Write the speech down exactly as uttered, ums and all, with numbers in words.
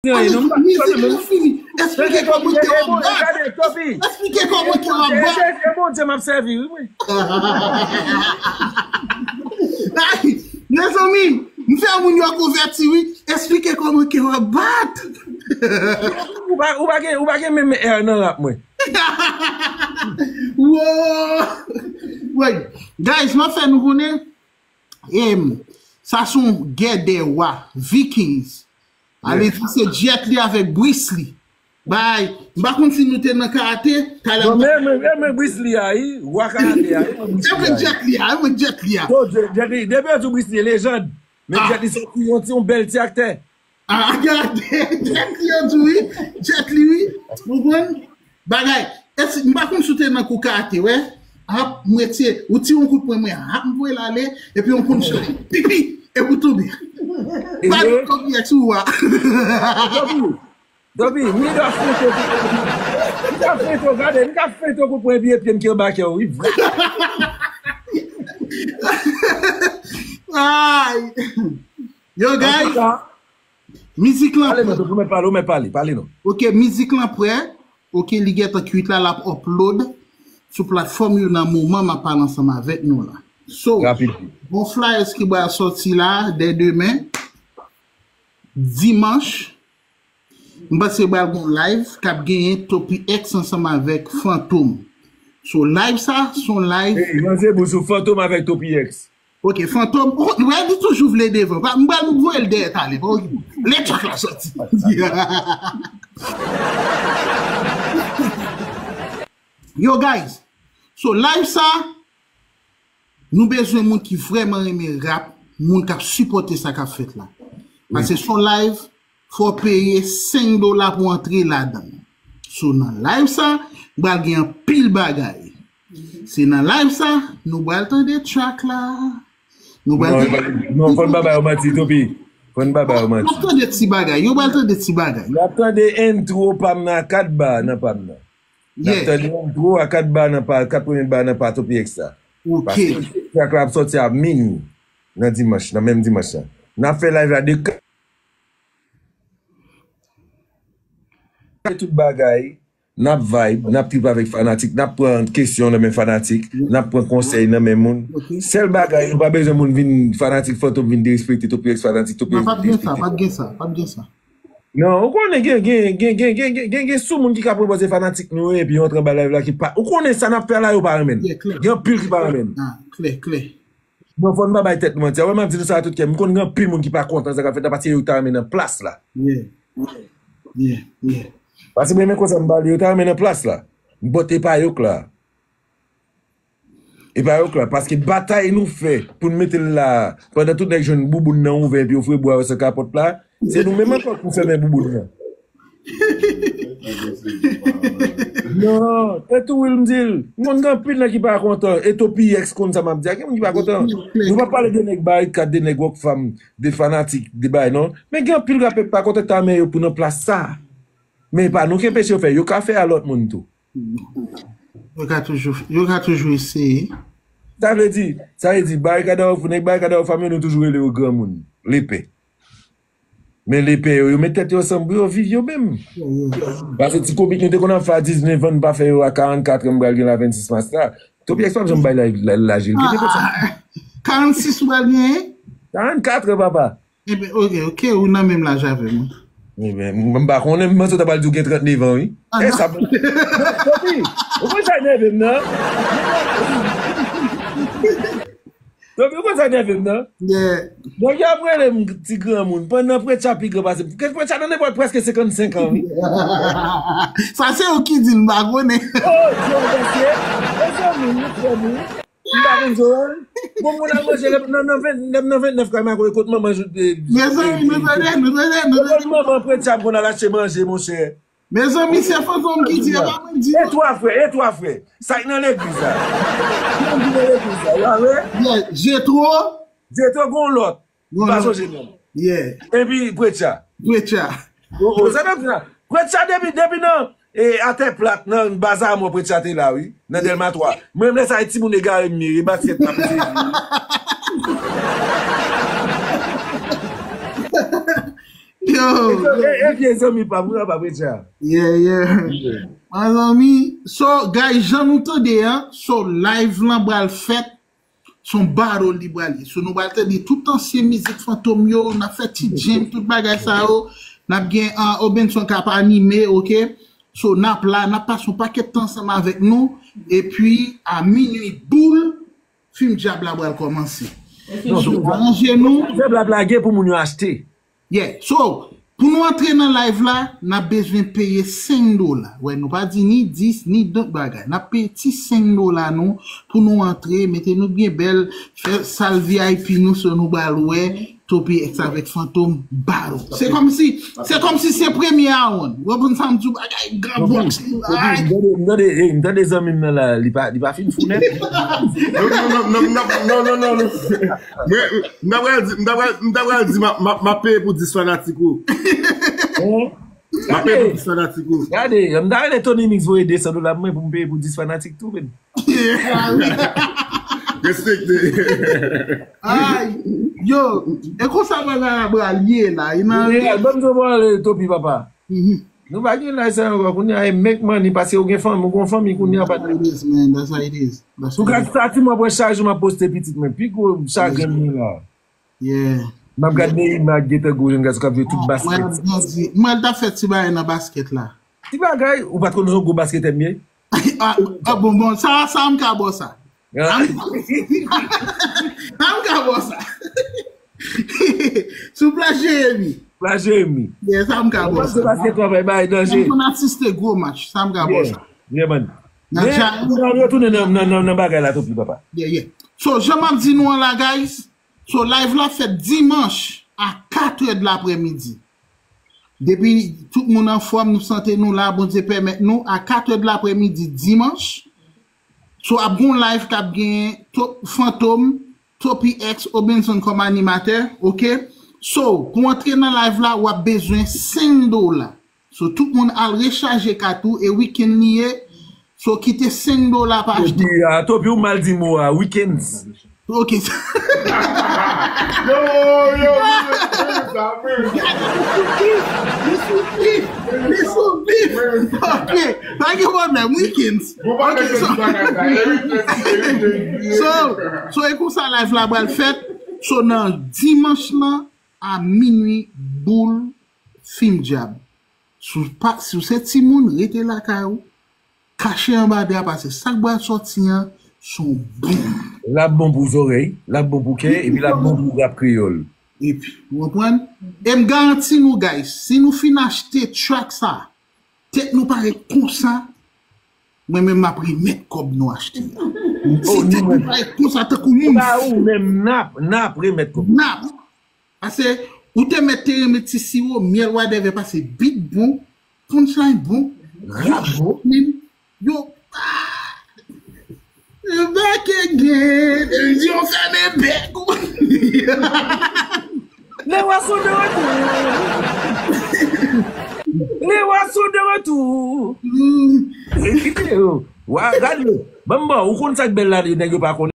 Anyen, non, m pa mizik lan fini. Esplike kòman kè w ap bat. Esplike kòman kè w ap bat. E Bondye m ap sèvi, wi, mwen. Ay, mezanmi, m fè moun yo konvèti, wi. Esplike kòman kè w ap bat. Ou pa, ou pa gen, ou pa gen menm air nan rap mwen. Wow! Wey, guys, m ap fè nou konnen, em, sa se yon gè dè wa, Vikings. Ale di se Jet Li avèk Bruce Lee. Bay, m pa konn si nou te nan karate, talè. Non, men, men, men, men Bruce Lee a, wi, wa karate a, wi, men Bruce Lee a, wi. Jet Li a, men Jet Li a. Non, Jet, Jet Li, depi yo di Bruce Lee, lejand. Men Jet Li se yon ti, yon bèl ti aktè. Ah, gade, Jet Li yo di wi, Jet Li wi. Ou konprann? Bagay, èske, m pa konn si w te nan kou karate, wè. Ap, m retire, ou tire yon kout pwen mwen, ap, m voye l ale, epi yon kout chan, pipi, epi w tonbe. Pa de konplèks ou a. Dopi, Dopi, m ka fente w kout pwen, m ka fente w, gade, m ka fente w kout pwen epi pye m ki anba kè w, wi. Ay. Yo, guys. Mizik lan prè. Pale non, ou mèt pale, ou mèt pale, pale non. Ok, mizik lan prè. Ok, li gentan kwit la, l ap upload sou platfòm yo nan moman m ap pale ansanm avèk nou la. So, gon flyers ki pral sòti la, dè demen, dimanch, m panse pral gon live k ap genyen Topi X ansanm avèk Fantom. So, live sa, se yon live. Ey, ranse bous ou, Fantom avèk Topi X. Ok, Fantom, oh, wè, li toujou vle devan. Pa, m pral voye l dèyè talè, pa okipè w. Lè track la sòti. Yo, guys, so, live sa, nou bezwen moun ki vrèman renmen rap, moun k ap sipòte sa k ap fèt la. Paske se yon live, fò w peye senk dola pou antre ladan l. So, nan live sa, pral gen anpil bagay. Se nan live sa, nou pral tande track la. Nou pral tande. Non, fò n pa ba yo manti, Topi. Fò n pa ba yo manti. N ap tande ti bagay. Yo pral tande ti bagay. N ap tande intro pa m nan a kat ba nan pa m nan. N ap tande intro a kat ba nan pa, kat premye ba nan pa Topi X la. Ok. Paske track la ap sòti a minwi nan dimanch, nan menm dimanch la. N ap fè live la de Tout bagay, n ap vibe, n ap trip avèk fanatik, n ap pran kesyon nan men fanatik, n ap pran konsèy nan men moun. Sèl bagay, nou pa bezwen moun vin fanatik Fantom vin derespekte Topi X fanatik, Topi X vin derespekte. Pa t gen sa, pa t gen sa, pa t gen sa. Non, ou konnen gen, gen, gen, gen, gen, gen, gen, gen sou moun ki ka pran pòz se fanatik nou yo, epi yo antre anba live la ki pa, ou konnen sa n ap fè la yo pa renmen. Gen anpil ki pa renmen. Ah, klè, klè. Non, fò n pa bay tèt nou manti. Wè, m ap di nou sa a tout kè m. M konn gen anpil moun ki pa kontan sa k ap fèt la, paske yo ta renmen nan plas la. Yeah. Yeah. Yeah. Paske m renmen konsa m pale, yo ta renmen nan plas la. But e pa yo k la. E pa yo k la. Paske batay nou fè pou n mete l la, pandan tout nèg jwenn bouboun nan ouvè epi yo foure bwa yo san kapòt la, se nou menm ankò pou fèmen bouboun nan. Non, e tou wi l m di l. M konn gen anpil nèg ki pa kontan. E Topi X konn sa m ap di a. Gen moun ki pa kontan. Nou pa pale de nèg Barikad, de nèg Rockfam, de fanatik, de bagay non. Men gen anpil rapè ki pa kontan ta men yo pou nan plas sa. Men e pa nou ki enpeche yo fè. Yo ka fè a lòt moun tou. Yo ka toujou, yo ka toujou eseye. Sa vle di, sa vle di, Barikad a, nèg Barikad a Rockfam yo, nou toujou rele yo granmoun. Lepè. Men lepè yo, yo met tèt yo ansanm pou yo viv yo menm. Paske ti komik nou te konn ap fè a diznèf an, n pa fè yo a karannkat an, m pral gen la vennsis mas la. Topi X p ap janm bay la, la, laj li. Kite konsa. Karannsis ou pral genyen? Karannkat an, papa. Ebyen, ok, ok, ou nan menm laj avè m. Ebyen, m, m pa konnen, m panse w ta pral di w gen trannèf an, wi. E sa, Topi, ou konn sa nève m nan? Dopi, ou konn sa nève m nan? Yeah. Nèg yo ap rele m ti granmoun. Pandan Preacher pi gran pase m. Preacher nan nenpòt prèske senkannsenk an, wi. Sa se ou ki di l, m pa konnen. Oh, Dieu, mesye. Mezanmi, mezanmi. M pa konn Joel. Bon, moun al manje lè m nan, nan ven, lè m nan vennèf kay Makoye, kot manman jou de. Mezanmi, nou tande, nou tande, nou tande. Kot manman Preacher ap konn al achte manje, monchè. Mezanmi, se Fantom ki di, e pa mwen ki di non. E twa frè, e twa frè. Sa k nan legliz la? Ki moun ki nan legliz la? Ou pa vre? Yeah, Jetro. Jetro gon lòt. M pa sonje non. Yeah. Epi Preacher. Preacher. Oh, oh, sa nan di la. Preacher depi, depi nan, e, atè plat, nan Bazamò Preacher te la, wi. Nan Dèlma twa. Mwen menm lè sa, e timoun egare m ye, e baskèt m ap jwe. Yo, e, e vye zanmi pa m, wi, pa Preacher. Yeah, yeah. Mezanmi, so, guys, jan nou tande an, so, live lan pral fèt, se yon battle li pral ye. So, nou pral tande tout ansyen mizik Fantom yo, n ap fè ti jam, tout bagay sa yo, n ap gen, uh, Obenson k ap anime, ok? So, n ap la, n ap pase yon pakèt tan ansanm avèk nou, epi a minui boul, Fim Dyab la pral kòmanse. So, aranje nou. Fim Dyab la ap lage pou moun yo achte. Yeah. So, pou nou antre nan live la, n ap bezwen peye senk dola. Wè, nou pa di ni dis, ni dòt bagay. N ap peye ti senk dola nou pou nou antre, mete nou byen bèl, fè sal V I P nou, so nou pral wè Topi X avèk Fantom battle. Se kòmsi, se kòmsi se premye round. Ou konprann sa m di w, bagay gran box. M tande, m tande, ey, m tande zanmi m nan la, li pa, li pa fin fou nèt. Non, non, non, non, non, non, non, non, non. Mwen, m ta pral di, m ta pral, m ta pral di, m ap, m ap, m ap peye pou dis fanatik ou. Hein? M ap peye pou dis fanatik ou. Gade, m ta rele Tony Mix voye de san dola pou mwen pou m peye pou dis fanatik tou, men. Respekte. Ay, yo, e konsa bagay la pral ye la, e nan... Ban m di w pale, Topi, papa. Mhm. Nou pa gen laj sa ankò, kounye a e make money, paske ou gen fanmi, ou gen fanmi kounye a, pa... That's how it is, man. That's how it is. That's how it is. Sou gad statut mwen, pran chaj ou, m ap poste pitit mwen. Pi gwo chagren m ye la. Yeah. M ap gad Neymar ak Gaëtan, gwo jèn gason k ap jwe tout basket. Mwen, mwen, mwen, mwen t ap fè ti bagay nan basket la. Ti bagay, ou pa t konn se yon gwo basketè m ye? Ah, ah, bon, bon, sa, sa m ka ba w sa. Ah. Sa m, sa m ka ba w sa. Sou plas Jeremi. Plas Jeremi. Yeah, sa m ka ba w sa. Mwen panse basket la bay danje. Mwen konn asiste gwo match, sa m ka ba w sa. Yeah, yeah, man. Nan... Men, nou retounen nan, nan, nan, nan bagay la, Topi, papa. Yeah, yeah. So, jan m ap di nou an la, guys, so, live la fèt dimanch a katrè de laprèmidi. Depi tout moun anfòm, nou sante nou la, Bondye pèmèt nou, a katrè de laprèmidi dimanch, so, ap gon live k ap gen To-, Fantom, Topi X, Obenson kòm animatè, ok? So, pou antre nan live la, w ap bezwen senk dola. So, tout moun al rechaje kat ou, e wikenn li ye. So, kite senk dola pa achte. Topi, ah, Topi, ou mal di mo a, weekends. Ok. Yo, yo, yo, yo, sa, men. Li sou bif, li sou bif, li sou bif. Ok, pa gen pwoblèm, weekends. Ok, so, so, so, e konsa live la pral fèt. So, nan dimanch lan, a minui boul, Fim Dyab. Si w pa, si w se timoun, rete lakay ou. Kache anba dra, paske sa k pral sòti an, se yon bonm. L ap bon pou zòrèy, l ap bon pou kè, epi l ap bon pou rap kreyòl. Epi, ou konprann? E m garanti nou, guys, si nou fin achte track sa, tèt nou parèt konsa, mwen menm m ap remèt kòb nou achte a. Si tèt nou parèt konsa tankou moun fou. Ou menm n ap, n ap remèt kòb. N ap. Paske ou te mèt te renmen ti siwo, myèl wadèvè, paske bit bon, punchline bon, rap bon, men yo, ah, back again, yo fèmen bèk ou. Lewa sou de retou. Lewa sou de retou. Mm. E kite yo. Wa, gade yo. Ban m ba w, ou konn sa k bèl la, nèg yo pa konnen.